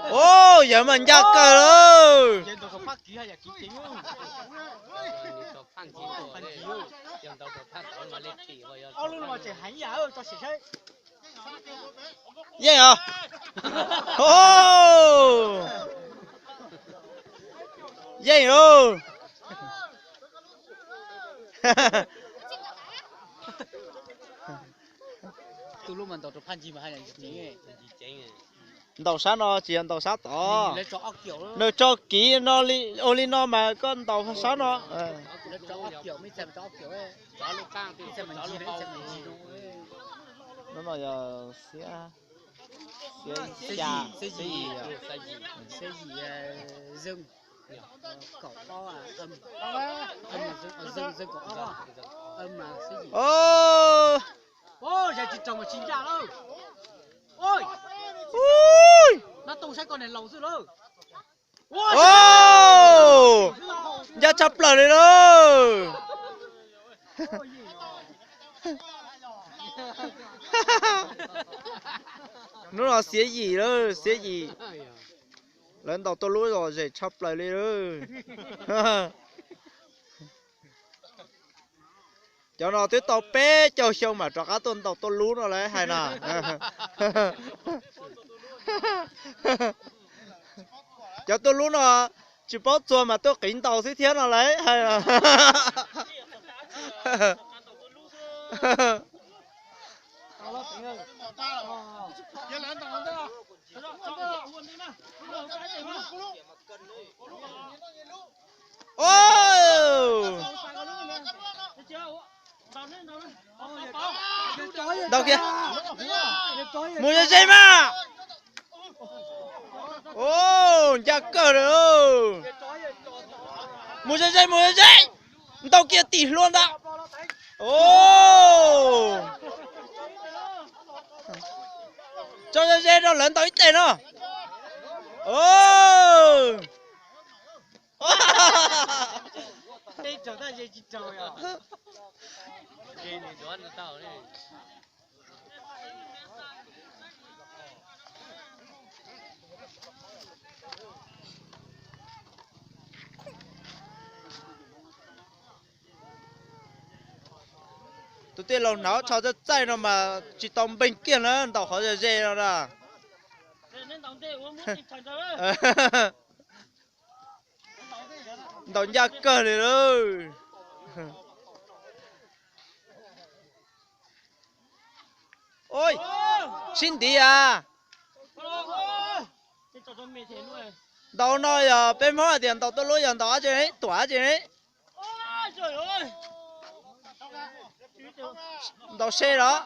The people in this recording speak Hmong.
Ub, yawg mas ncaj kawg lawm. Yeej os. Yeej os. Ntaus sab no tsis yog ntaus sab tod. Nws tso kiv no, ua li no mas koj ntaus sab no. No yog xiab, xiab yim, xiab yim. Ncaj tshaj plaws li lawm. Hnub no xiab yim lawm, xiab yim. Lawv ntaus tuaj lub zom zem tshaj plaws li lawm. Cov no twb tau peb caug xyoo mam rov qab tuaj ntaus tuaj lub no lawv hais na. Cov tuaj lub no tsis paub txuag mas tuaj qiv ntaus xwb thiab no lawv hais. Ntaus kiag. Mus ze ze mas. Ncaj kawg lawm. Mus ze ze, mus ze ze. Ntaus kiag tim hlua ntag. Tso ze ze rau lawv ntaus ib teg no. Tus tij laug hnav tsho txaij txaij no mas tsis tau npeeg kiag na, ntaus qhov ze ze no na. Ntaus ncaj kawg li lawm. Sib ntiv as. Ntaus no yog peb Hmoob hais tias ntaus tuaj lub yog ntaus dab tsi, tuam dab tsi ne? Ntaus se los?